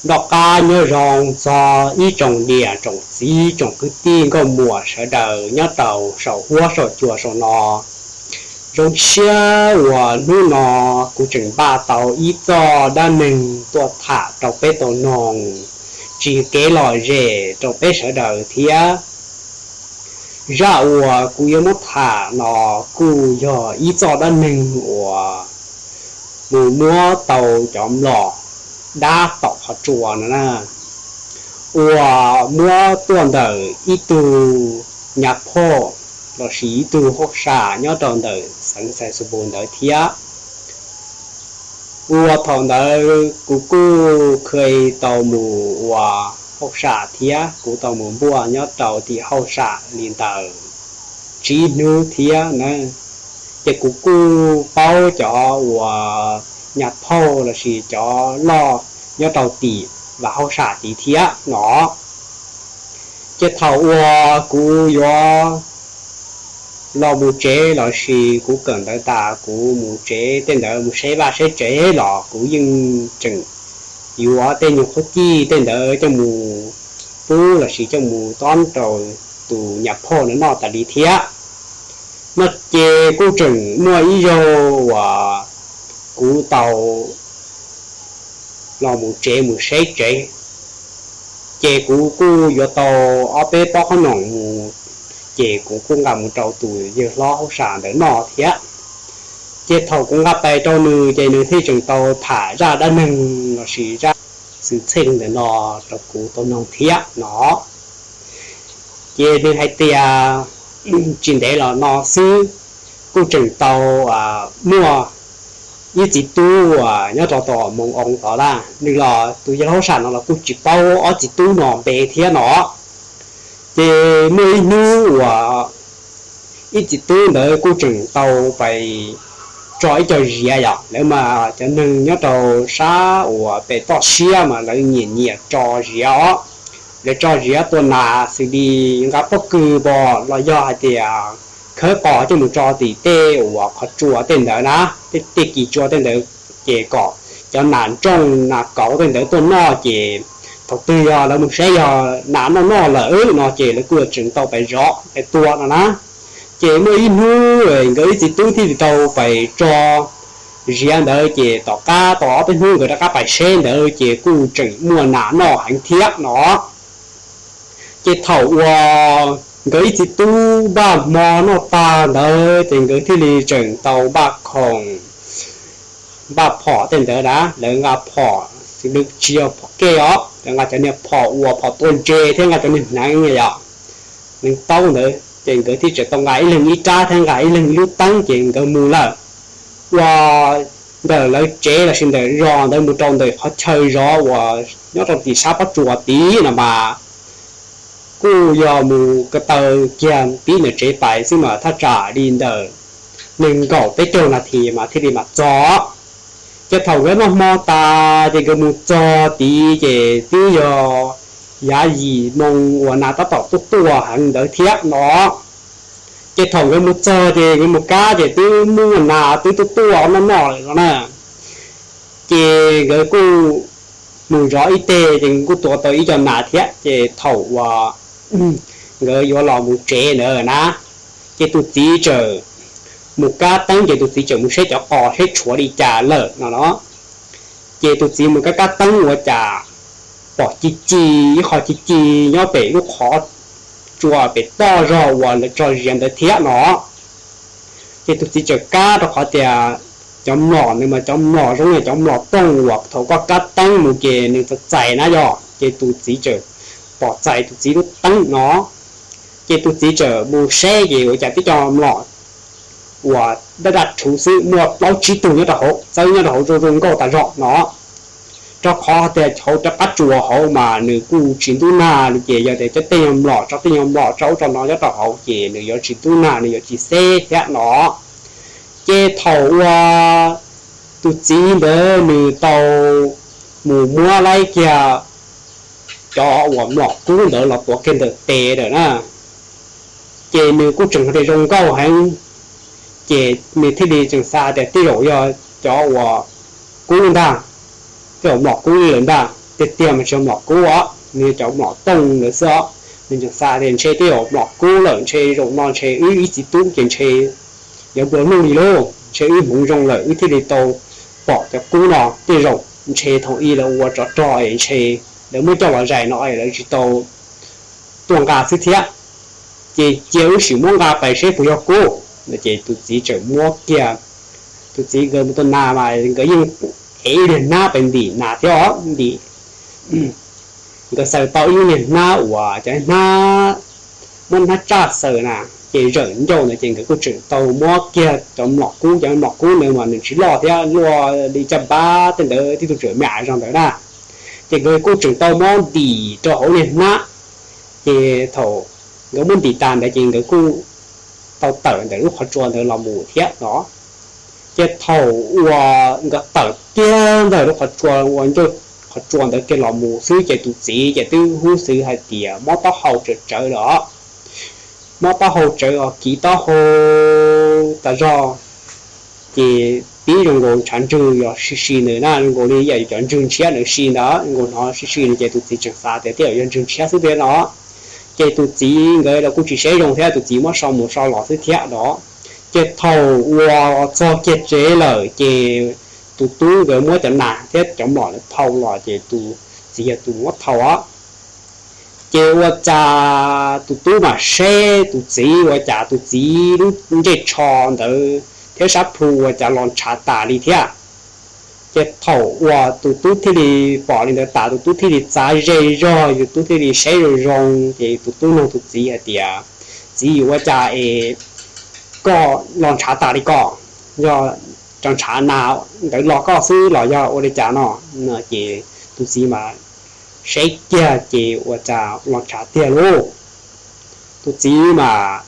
Noj qab nyob zoo txog ib tsoom niam tsoom txiv tsoom kwv tij nkauj muam sawv daws nyob rau saum huab saum cua saum no. Zoo siab uas hnub no kuv tseem npaj tau ib txoj dab neeg tuaj tham rau peb tau noog, tsis kev lom zem rau peb sawv daws thiab. Zaj uas kuv yuav muab tham no kuj yog ib txoj dab neeg uas mus muab tau cov mlom dab tom qhov tsua no na, uas muab tuaj ntawm ib tug nyab phauj lossis ib tug hauj sam nyob rau ntawm xeev Xais Xus Npus ntawd thiab. Uas thaum ntawd kuv kuj kha tau mus ua hauj sam thiab kuv tau mus npuaj nyob rau tim hauj sam li ntawm tsib hnub thiab na. Ces kuv kuj paub cov uas nyab phauj lossis cov loj nyob rau tim vaj hauj sam tid thiab no. Ces thaum uas kuv yuav los mus tsev lossis kuv kawm ntawv tas kuv mus tsev tej ntawd mus saib vaj saib tsev los kuv yeej tseem yuav tej nyuag qhuab cij tej ntawd coj mus pub lossis coj mus tob rau tus nyab phauj no noj tas li thiab. No ces kuj tseem muaj ib zaug uas kuv tau los mus tsev mus saib tsev, ces kuv kuj yuav tau ob peb pob qhob noom mus, ces kuv kuj nqa mus rau tus yawg hlob hauj sam ntawd noj thiab. Ces thaum kuv nqa pais rau nws ces nws thiaj tseem tau tham zaj dab neeg lossis zaj xwm txheej ntawm no rau kuv tau noog thiab no. Ces nws hais tias tsis ntev los no xwb kuj tseem tau muaj ib txiv tub uas nyob rau tom Moos Oo tod na, nws los tus yawg hlob hauj sam no los kuj tsis paub ob txiv tub no npe thiab no. Ces muaj ib hnub uas ib txiv tub ntawd kuj tseem tau pais tso ib co ziav yom, lawv mas cov neeg nyob rau sab uas pem toj siab mas lawv nyiam nyiam tso ziav os. Lawv tso ziav tua nas xws li nqa pob kws npog los yog hais tias khawb qos coj mus tso tim tej uas qhov tsua tej ntawd na, tej kis tsua tej ntawd, ces kom cov nas nrooj nas kauv tej ntawd tuaj noj ces thaum twg yog lawv mus saib yog nas noj noj lawm no ces lawv kuj tseem tau pais zov pais tua no na. Ces muaj ib hnub nkawd ib txiv tub thiaj li tau pais tso ziav ntawd ces tom qab tau ob peb hnub nkawd rov qab pais saib ntawd ces kuj tseem muaj nas noj heev thiab no. Ces thaum uas nkawd ib txiv tub npaj hmo noj tag ntawd ces nkawd thiaj li tseem tau npaj khoom, npaj phom tej ntawd na, lawv nqa phom xws li tsis yog phom kej os, lawv nqa cov niag phom uas phom tua ntses thiab nqa cov niag hneev yom, hneev taub ntawd ces nkawd thiaj tseem tau nqa ib leeg ib rab thiab nqa ib leeg ib lub teeb ces nkawd mus lawm. Uas ntawm lawv tsev lossis ntawm zos ntawd mus rau ntawm qhov chaw zov uas nyob rau tim sab pob tsuas tid no mas kuj yog mus ko taw kiag pib ntawm tsev pais xwb mas thaj tsam li ntawm nees nkaum peb caug nas this mas thiaj li mam txog. Ces thaum nkawd noj hmo tas ces nkawd mus txog tid ces twb yog yav yim moo uas nas tab tom tuaj tuaj heev ntawd thiab no. Ces thaum nkawd mus txog ces nkawd mus kab ces twb muaj nas twb tuaj tuaj noj noj lawm no na. Ces nkawd kuj mus zov ib teg ces nkawd kuj tua tau ib co nas thiab ces thaum uas nkawd yuav los mus tsev ntawd na, ces tus txiv txawm mus kab teeb ces tus txiv txawm mus saib cov qos saib tshuav li cas lawm no no. Ces tus txiv mus kab kab teeb ua cas pom ci ci, ib qho ci ci nyob pem lub qhov tsua pem toj zog uas lawv tso ziav ntawd thiab no. Ces tus txiv txawm kab rau qhov tias cov mlom ntawd mas cov mlom zoo li cov mlom tooj uas thaum koj kab teeb mus ces nws txaus txais na yog, ces tus txiv txawm pom txais tus txiv lub teeb no. Ces tus txiv txawm mus saib ces ua cas tib co mlom uas daj daj rhuv xwb muaj plaub tsib tug nyob rau hauv, txawb nyob rau hauv zoo zoo nkauj tas zog no. Rau qhov tias hauv cov qab tsuas hauv mas nws kuj tsis ntub nag li ces yog tias cov tej nyuag mlom tso tej nyuag mlom tso ub tso no nyob rau hauv ces nws yuav tsis ntub nag nws yuav tsis xeb thiab no. Ces thaum uas tus txiv ntawd nws tau mus muab laib kiag cov uas mlom kub ntawd los tuav kiag ntawm tes lawm na, ces nws kuj tseem tias zoo nkauj heev, ces nws thiaj li tseem xav tias tej zaum yog cov uas kub ntag, tej zaum mlom kub li lawm ntag. Tiag tiag mas tsis yog mlom kub os, nws yog cov mlom tooj ntawd xwb os. Nws tseem xav tias ntshe tej zaum mlom kub lawm ntshe zaum no ntshe wb ib txiv tub ces ntshe yuav nplua nuj li lauj, ntshe wb hmoov zoo lawm wb thiaj li tau pom cov kub no. Tej zaum ntshe thaum ub lawv ua tsov rog es ntshe lawv muab coj los zais no es lawv tsis tau tuaj nqa xwb thiab. Ces cia wb sim muab nqa pais seb puas yog kub no. Ces tus txiv tseem muab kiag, tus txiv nkawd mus tua nas mas nkawd yeej ev ib niag hnab pais ntim nas thiab os, ntim. Nkawd xaws tau ib lub niag hnab uas cov hnab, muab hnab tsaj xaws na, ces zawm ncauj ntawd ces nkawd kuj tseem tau muab kiag cov mlom kub, cov mlom kub ntawd mas nws tsis loj thiab, luaj li caj npab tej ntawd, tib tug tsawm me zog ntawd na. Ces nkawd kuj tseem tau muab ntim rau hauv niag hnab. Ces thaum nkawd muab ntim tas ntawd ces nkawd kuj tau tawm ntawm lub qhov tsua ntawd los mus thiab no. Ces thaum uas nkawd tawm kiag ntawm lub qhov tsua, ua ncauj qhov tsua ntawd kiag los mus xwb ces tus txiv ces twb hub xwb hais tias mob taub hau tsawv tsawv lawm os. Mob taub hau tsawv os, kiv taub hau tas zog. Ces pib zoo nkaus ntshav ntswg yog si si nws na, zoo nkaus li yam cov ntswg ntshiab nws si ntawd, zoo nkaus hnov si si nws ces tus txiv tseem xav tias tej zaum yog ntswg ntshiab xwb thiab no. Ces tus txiv nkawd los kuj tsis saib zoo thiab, tus txiv muab so mus so los xwb thiab no. Ces thaum uas txog kiag tsev lawm ces tus tub nkawd muab cov nas thiab cov mlom lawv thau los ces tus txiv yog tus muab thau os. Ces ua cas tus tub mam saib tus txiv ua cas tus txiv lub ntsej tsho ntawd thiab sab plhu ua cas los ntshav tas li thiab. Ces thaum uas tus tub thiaj li pom li ntawd tas tus tub thiaj li txav ze zog, tus tub thiaj li saib zoo zoo ces tus tub nug tus txiv hais tias, txiv, yuav ua cas es koj los ntshav tas li ko? Yog cov ntshav nas ntawd los koj xwb los yog ua li cas no? Ces tus txiv mas saib kiag ces ua cas los ntshav tiag lauj. Tus txiv mas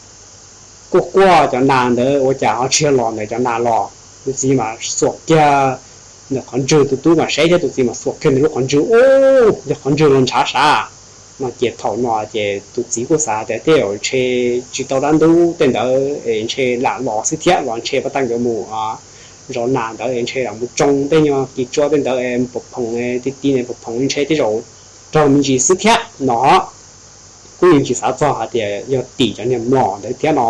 kuj quaj cov nas ntawd ua cas ho tsis yog los ntawm cov nas los. Tus txiv mas xuas kiag ntawm qhov ntswg, tus tub mas saib thiab tus txiv mas xuas kiag ntawm lub qhov ntswg, ub, yog qhov ntswg los ntshav sav no. Ces thaum no ces tus txiv kuj xav tias tej zaum ntshe tsis tau dab ntub tej ntawd es ntshe lam los xwb thiab los ntshe pab tag nkawd mus zov nas ntawd es ntshe lam mus tsoo tej nyuag kis tsua tej ntawd es pom phoom ti ti pom phoom ntshe tej zaum raug me ntsis xwb thiab no. Kuj yeej tsis xav txog hais tias yog tim cov niag mlom ntawd thiab no.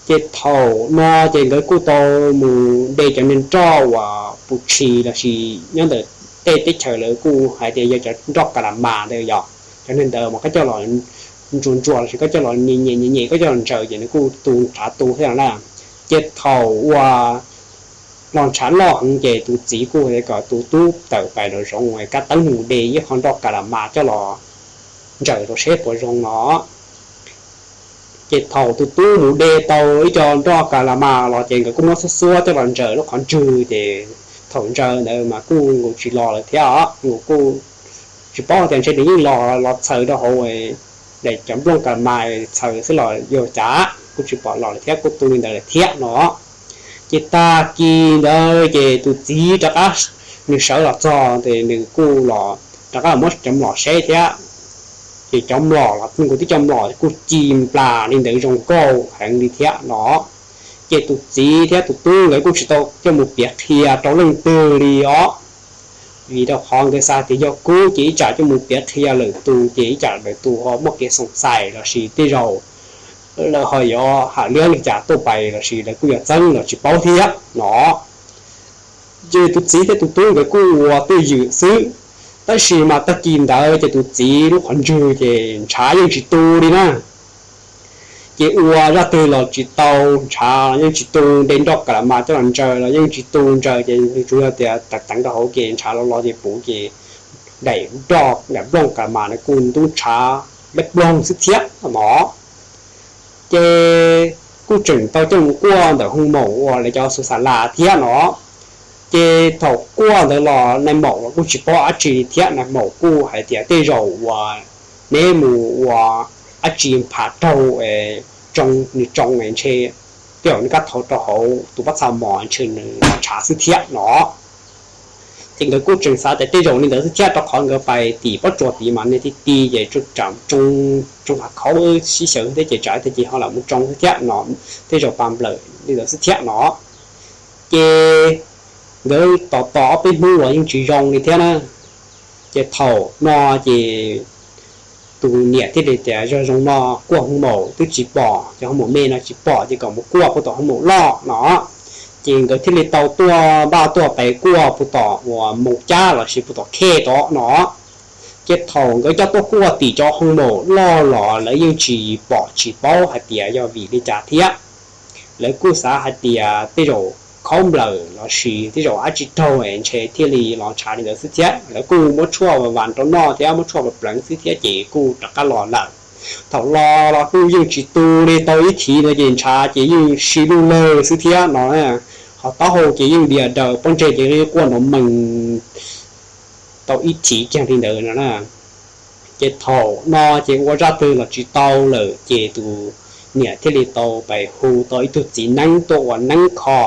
Ces thaum no ces nkawd kuj tau mus de cov niag nroj uas pus tshis lossis nyob ntawm tej teb chaws lawv kuj hais tias yog cov nroj kas las mas ntawd yog, cov niag ntawd mas koj coj los ntsuas ntsuas lossis koj coj los nyem nyem nyem nyem koj coj los ntsaws ces nws kuj tu nrhav tu thiab no na. Ces thaum uas los ntshav loj heev ces tus txiv kuj hais kom tus tub tawm pais nraum zoov kab teeb mus de ib qho nroj kas las mas coj los ntsaws rau seb puas zoo no. Ces thaum tus tub mus de tau ib co nroj kas las mas los ces nkawd kuj muab xuab xuab coj los ntsaws lub qhov ntswg ces thaum ntsaws ntawd mas kuj nkaus tsis los lawm thiab os, nkaus kuj tsis paub tias ntshe nws yeej los los txhaws rau hauv daim cov nplooj kas las mas txhaws xwb los yog cas kuj tsis pom los lawm thiab kuj tu li ntawd lawm thiab no. Ces tag kis ntawd ces tus txiv rov qab, nws sawv los txog ces nws kuj los rov qab los muab cov mlom saib thiab. Ces cov mlom los nkaus tib co mlom kuj ci nplas li ntawd zoo nkauj heev li thiab no. Ces tus txiv thiab tus tub nkawd kuj tsis tau coj mus piav qhia rau leej twg li os. Vim rau qhov nkawd xav tias yog kub ces ib tsam coj mus piav qhia lwm tus ces ib tsam lwm tus ho muaj kev xoom xais lossis tej zaum lawv ho yuav ham liab li cas tuaj pais lossis lawv kuj yuav txeeb los tsis paub thiab no. Ces tus txiv thiab tus tub nkawd kuj ua twj ywm xwb, tab sis mas tag kis ntawd ces tus txiv lub qhov ntswg ces ntshav yeej tsis tu li na. Ces ua zaj twg los tsis tau, ntshav los yeej tsis tu, de nroj kas las mas coj los ntsaws los yeej tsis tu, ntsaws ces tsuas yog tias teev teev rau hauv ces ntshav los los ces puv ces daim nroj daim nplooj kas las mas nws kuj ntub ntshav dawb ploog xwb thiab no. Ces kuj tseem tau coj mus kuaj ntawm hoo maum uas lawv cov xus xas las thiab no. Ces thaum kuaj ntawd los nais maum los kuj tsis paub dab tsi li thiab, nais maum kuj hais tias tej zaum uas neb mus ua dab tsi phav raug tsoo, nws tsoo ntshe tej zaum nws kab thau rau hauv tus pob txha mos ntshe nws los ntshav xwb thiab no. Ces nkawd kuj tseem xav tias tej zaum li ntawd xwb thiab rau qhov nkawd pais tim pob tsuas tid mas niag tij tij ces tsoo, tsoo hav khaub sib xyaw thiab ces tsam tiag ces ho lam mus tsoo xwb thiab no, tej zaum pa nplawm li ntawd xwb thiab no. Ces nkawd tos tos ob peb hnub los yeej tsis zoo li thiab na. Ces thaum no ces tus niam thiaj li tias, Zoo zoo no kuaj hoo maum twb tsis pom, cov hoo maum me no tsis pom, ces kom mus kuaj puag tom hoo maum loj no. Ces nkawd thiaj li tau tuaj npaj tuaj pes kuaj puag tom uas moos cab los sis puag tom khej tod no. Ces thaum nkawd coj tuaj kuaj tim cov hoo maum loj los lawv yeej tsis pom tsis paub hais tias yog vim li cas thiab. Lawv kuj xav hais tias tej zaum khaub nplawm los sis tej zaum dab tsi raug es ntshe thiaj li los ntshav li ntawd xwb thiab. Lawv kuj muab tshuaj vas rau noj thiab muab tshuaj pleev xwb thiab ces kuj rov qab los lawm. Thaum los los kuj yeej tsis tu li, tau ib thiv no ces ntshav ces yeej si lug lawg xwb thiab no. Ho taub hau ces yeej dias daws, pob ntseg ces yeej quaj nrov mees tau ib thiv kiag li ntawd no na. Ces thaum no ces ua zaj twg los tsis tau lawm ces tus niam thiaj li tau pes hu tau ib tug txiv neeb tuaj ua neeb kho.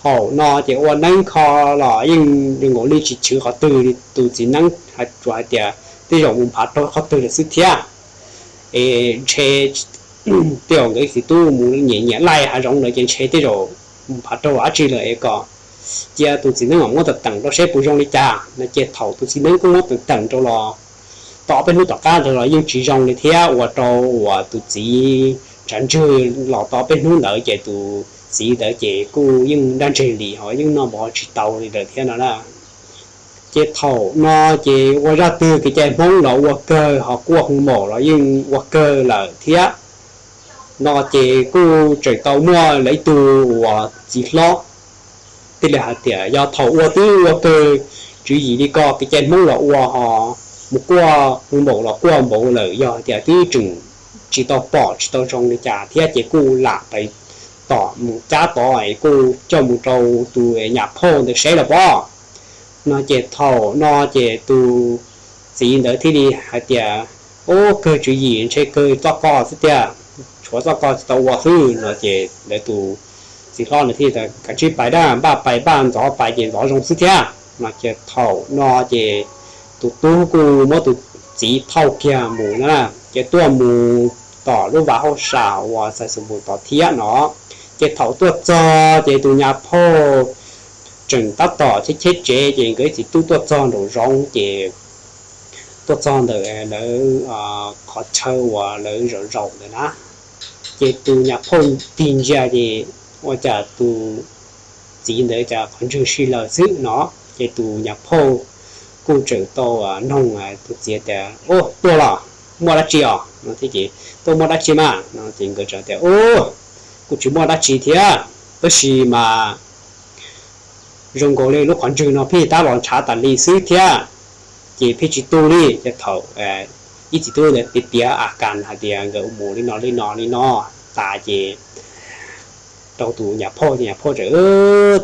Thaum no ces ua neeb kho los yeej nkaus li tsis chwv qhov twg li, tus txiv neeb tsuas hais tias tej zaum mus nphav raug qhov twg lawm xwb thiab. Es ntshe tej zaum nkawd txiv tub mus nyiam nyiam laij hav zoov lawm ces ntshe tej zaum mus nphav raug dab tsi lawm es kom cia tus txiv neeb mam muab teem teem rau seb puas zoo li cas no. Ces thaum tus txiv neeb kuj muab teem teem rau los tau ob peb hnub tom qab ntawd los yeej tsis zoo li thiab, ua rau uas tus txiv ntshav ntswg los tau ob peb hnub ntawd ces tus txiv ntawd ces kuj yeej nraj ntseg li ho yeej noj mov tsis tau li lawm thiab no na. Ces thaum no ces ua zaj twg kev cai Hmoob los ua kawg, ho kuaj hoo maum los yeej ua kawg lawm thiab. No ces kuj tseem tau muaj lawv ib tug uas txiv hlob thiaj li hais tias yog thaum ua twb ua kawg tswv yim li ko, kev cai Hmoob los ua ho mus kuaj hoo maum los kuaj npaum lawm, yog hais tias twb tseem tsis tau pom tsis tau zoo li cas thiab ces kuj lam pes tom mus cab tod es kuj coj mus rau tus nyab phauj ntawd saib los pob. No ces thaum no ces tus txiv ntawd thiaj li hais tias, Ub, kawg tswv yim ntshe kawg txoj ko xwb tiag, tshuav txoj ko tsis tau ua xwb no. Ces lawv tus txiv hlob ntawd thiaj tias, Kav tsij pais dab, npaj pais npaj ntxov pais ces ntxov zoo xwb thiab no. Ces thaum no ces tus tub kuj muab tus txiv thauj kiag mus na, ces tuaj mus tom lub vaj hauj sam uas xais xus mus tod thiab no. Ces thaum tuaj txog ces tus nyab phauj tseem tab tom cheb cheb tsev, ces nkawd ib txiv tub tuaj txog nraum zoov ces tuaj txog ntawm lawv qhov chaw uas lawv zaum zaum ntawd na. Ces tus nyab phauj tig ntsia ces ua cas tus txiv ntawd cas qhov ntswg sij lawm xwb no. Ces tus nyab phauj kuj tseem tau noog tus txiv tias, Ub, tuaj los muaj dab tsi os? No thiab ces, Tuaj muaj dab tsi mas? No ces nkawd tias, Ub, kuj tsis muaj dab tsi thiab, tab sis mas zoo nkaus li lub qhov ntswg no pheej tab los ntshav tas li xwb thiab, ces pheej tsis tu li. Ces thaum ib txiv tub ntawd piav piav a kas hais tias nkawd mus li no li no li no tas ces rau tus nyab phauj, ces nyab phauj tias,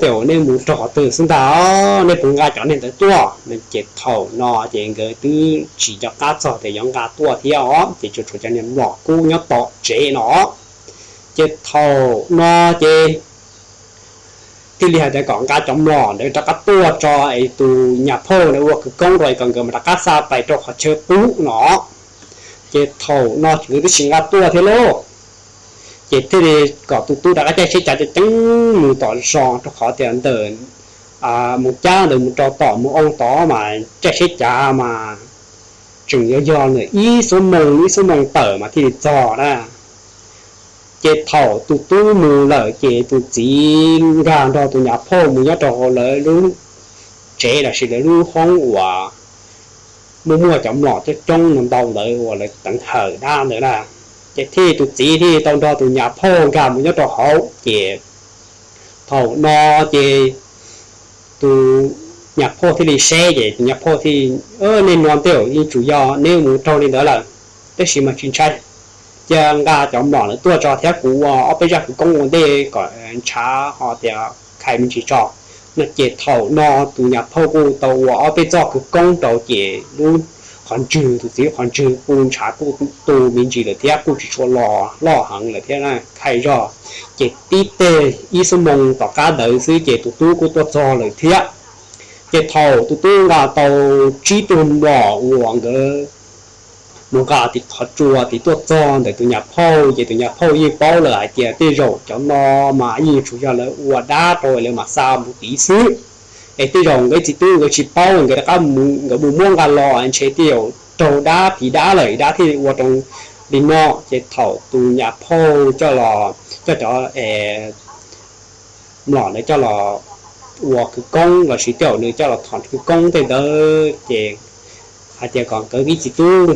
Tej zaum neb mus raug qhov twg xwb ntag, neb puas nqa cov neeg ntawd tuaj? Ces thaum no ces nkawd twb tsis nco qab txog tias yuav nqa tuaj thiab os, ces tsuas tshuav cov niag mlom kub nyob tom tsev no. Ces thaum no ces thiaj li hais tias kom nqa cov mlom ntawd rov qab tuaj tso es tus nyab phauj ntawd ua kwv koob rau es kom nkawd mam rov qab xa pais rau qhov chaw qub no. Ces thaum no nkawd twb tsis nqa tuaj thiab lauj, ces thiaj li kom tus tub rov qab caij tsheb cav ceev ceev mus tom zos, rau qhov tias ntawm Moos Cab ntawd mus rau tom Moos Oo tod mas caij tsheb cav mas tseem yuav yog ntawm ib xuab moos ib xuab moos tawm mas thiaj li txog na. Ces thaum tus tub mus lawm ces tus txiv nkag nrog tus nyab phauj mus nyob rau hauv lawv lub tsev los sis lawv lub hoob uas muaj muaj cov mlom coob coob no ntau ntawd uas lawv teev hawm dab ntawd na. Ces thiaj tus txiv thiaj tau nrog tus nyab phauj nkag mus nyob rau hauv. Ces thaum no ces tus nyab phauj thiaj li saib, ces tus nyab phauj thiaj, Nej no tej zaum yeej tsuas yog neb mus raug li ntawd lawm, tab sis mas tsis ntshai, cia nqa cov mlom ntawd tuaj tso thiab kuv ua ob peb zaj kwv koob ua ntej kom ntshav ho tias khai me ntsis tso. No ces thaum no tus nyab phauj kuj tau ua ob peb txoj kwv koob rau ces lub qhov ntswg, tus txiv lub qhov ntswg kuj ntshav kuj tu me ntsis lawm thiab kuj tsis tshua los loj heev lawm thiab na, khai zog. Ces tib teg ib xuab moos tom qab ntawd xwb ces tus tub kuj tuaj txog lawm thiab. Ces thaum tus tub nqa tau tsib tug mlom uas nkawd mus nqa tim qhov tsua tid tuaj txog ntawm tus nyab phauj, ces tus nyab phauj yeej paub lawm hais tias tej zaum cov no mas yeej tsuas yog lawv ua dab rau lawv mam xa mus tid xwb. Es tej zaum nkawd txiv tub nkawd tsis paub, nkawd rov qab mus, nkawd mus muab nqa los ntshe tej zaum raug dab phim dab lawm dab thiaj ua rau li no. Ces thaum tus nyab phauj coj los, coj cov mlom ntawd coj los ua kwv koob lossis tej zaum nws coj los thom kwv koob tej ntawd ces hais tias kom nkawd ib txiv tub,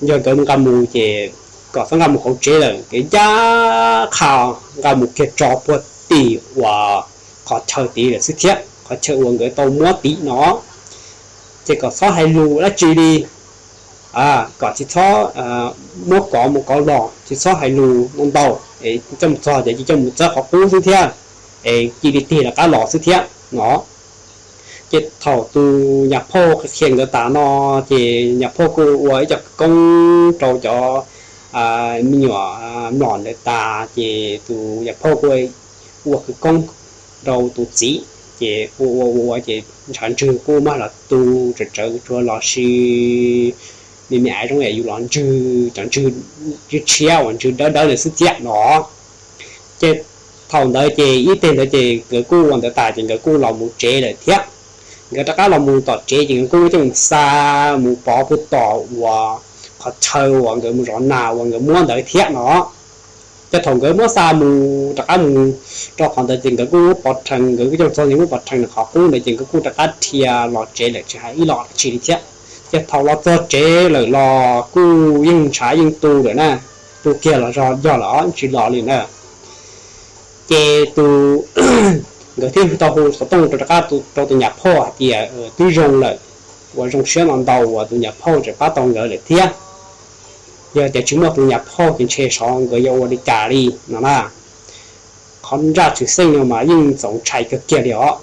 yog nkawd nqa mus ces kom txhob nqa mus hauv tsev lawm, nkawd ncaj qha nqa mus kiag tso puag tim uas qhov chaw tid lawm xwb thiab, qhov chaw uas nkawd tau muab tid no. Ces kom txhob hais lus dab tsi li, kom tsis txhob muab kov mus kov los, tsis txhob hais lus ntau, coj mus txog ces cia coj mus txawb qhov qub xwb thiab, es cia li tig rov qab los xwb thiab no. Ces thaum tus nyab phauj qhia nkawd tas no, ces nyab phauj kuj ua ib co kwv koob rau cov me nyuam mlom ntawd tas, ces tus nyab phauj kuj ua kwv koob rau tus txiv, ces ua ua ua ces ntshav ntswg kuj mag los tu tsawv tsawv tsuag los sis me me aiv zoo yam yus los ntswg cov ntswg tshiab uas ntswg dawb dawb ntawd xwb thiab no. Ces thaum ntawd ces ib teg ntawd ces nkawd kuj ua ntawd tas ces nkawd kuj los mus tsev lawm thiab. Nkawd rov qab los mus tom tsev ces nkawd kuj muab coj mus xa mus pov puag tom uas qhov chaw uas nkawd mus zov nas uas nkawd muab ntawd thiab no. Ces thaum nkawd muab xa mus rov qab mus rau qhov ntawd ces nkawd kuj muab pov rhees, nkawd kuj coj txog ces muab pov rhees qhov qub ntawd ces nkawd kuj rov qab dhia los tsev lawm tsis hais ib los dab tsi li thiab. Ces thaum los txog tsev lawm los kuj yeej ntshav yeej tu lawm na, tu kiag los zog yog lawm tsis los li na. Ces tus, nkawd thiaj tau hu xov tooj rau rov qab rau tus nyab phauj hais tias twb zoo lawm, uas zoo siab no ntau uas tus nyab phauj tseem pab tau nkawd lawm thiab. Yog tias tsis muaj tus nyab phauj ces ntshe xyov nkawd yuav ua li cas li no na. Qhov ntsaj tshwm xeeb no mas yeej txaus ntshai kawg kiag li os.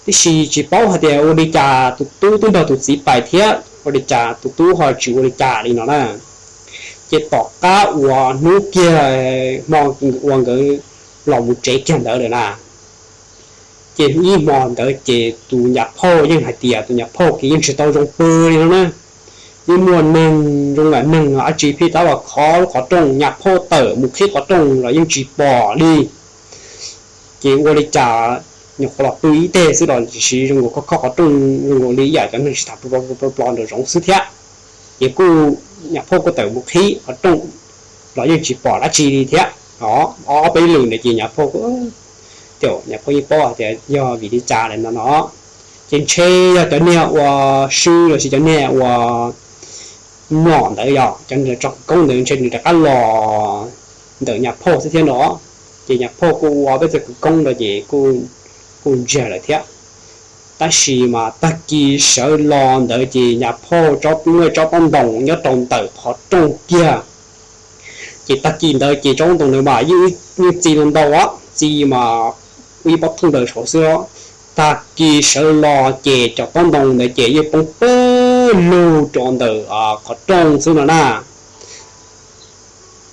Tiam sis tsis paub hais tias ua li cas tus tub twb nrog tus txiv pais thiab ua li cas tus tub ho tsis ua li cas li no na. Ces tom qab uas hnub kiag hmo uas nkawd los mus tsev kiag ntawd lawm na, ces ib hmo ntawd ces tus nyab phauj yeej hais tias tus nyab phauj ces yeej tsis tau zoo pw li no na. Yeej muaj neeg zoo yam neeg dab tsi pheej tab los khov lub qhov rooj, nyab phauj tawm mus qhib qhov rooj los yeej tsis pom li. Ces ua li cas nyuam qhuav los pw ib teg xwb los tiam sis zoo nkaus khob khob qhov rooj zoo nkaus li ib yam cov neeg tsis tham plo plo nraum zoov xwb thiab. Ces kuj nyab phauj kuj tawm mus qhib qhov rooj los yeej tsis pom dab tsi li thiab. Ob peb lwm ntawd ces nyab phauj, nyab phauj yeej paub hais tias yog vim li cas lawm no no. Ces ntshe yog cov niag uas sw lossis cov niag uas mlom ntawd yog cov tso kwv koob ntawd ntshe nws rov qab los ntawm nyab phauj xwb thiab no. Ces nyab phauj kuj ua peb txoj kwv koob ntawd ces kuj ntsiag lawm thiab. Tab sis mas tag kis sawv los ntawd ces nyab phauj muaj tsob taub ntoos nyob rau ntawm qhov rooj kiag. Ces tag kis ntawd ces tsob taub ntoos ntawd mas yeej txi ntau ntau, txi mas ib pob thooj ntawd saud xwb. Tag kis sawv los ces cov taub ntoos ntawd ces yeej poob pawg lug rau ntawm qhov rooj xwb no na.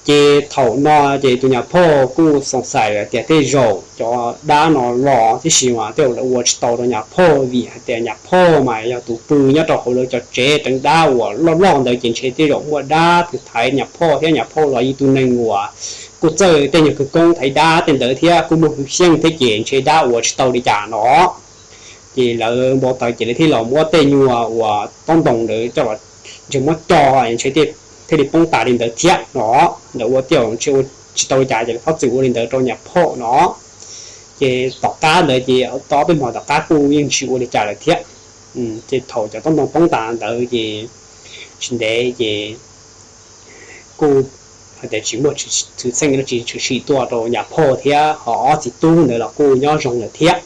Ces thaum no ces tus nyab phauj kuj xoom xais tias tej zaum cov dab no los tib si mas tej zaum lawv ua tsis tau rau nyab phauj vim hais tias nyab phauj mas yog tus pw nyob rau hauv lawv cov tsev teev dab uas loj loj ntawd ces ntshe tej zaum muaj dab twg thaiv nyab phauj thiab nyab phauj los yog tus neeg uas kuj txawj tej nyuag kwv koob thaiv dab tej ntawd thiab kuj muaj hwj xyeej thiab ces ntshe dab ua tsis tau li cas no. Ces lawv npau taws ces lawv thiaj los muab tej nyuag uas taub ntoos ntawd coj los ntshe muab co ntshe thiaj li poob tas li ntawd thiab no. Ntawd ua tej zaum ntshe ua tsis tau li cas ces lawv txhob txwm ua li ntawd rau nyab phauj no. Ces tom qab ntawd ces tau ob peb hmo tom qab kuj yeej tsis ua li cas lawm thiab. Ces thaum cov taub ntoos poob tas ntawd ces tsis ntev ces kuj hais tias tsis muaj txwv txheej dab tsi tshwm sim tuaj rau nyab phauj thiab ho ob txiv tub ntawd los kuj nyob zoo lawm thiab.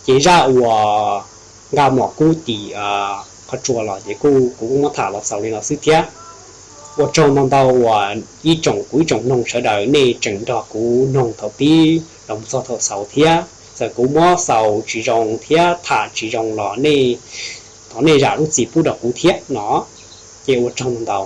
Ces zaj uas nqa mlom kub tim qhov tsua los ces kuv kuj muab tham los xaus li no xwb thiab. Ua tsaug ntau ntau uas ib tsoom, kuv ib tsoom mloog sawv daws nej tseem nrog kuv mloog thaum pib los txog thaum xaus thiab. Txawm kuv muab xaus tsis zoo thiab tham tsis zoo los nej, thov nej zam lub txim pub rau kuv thiab no. Ces ua tsaug ntau ntau.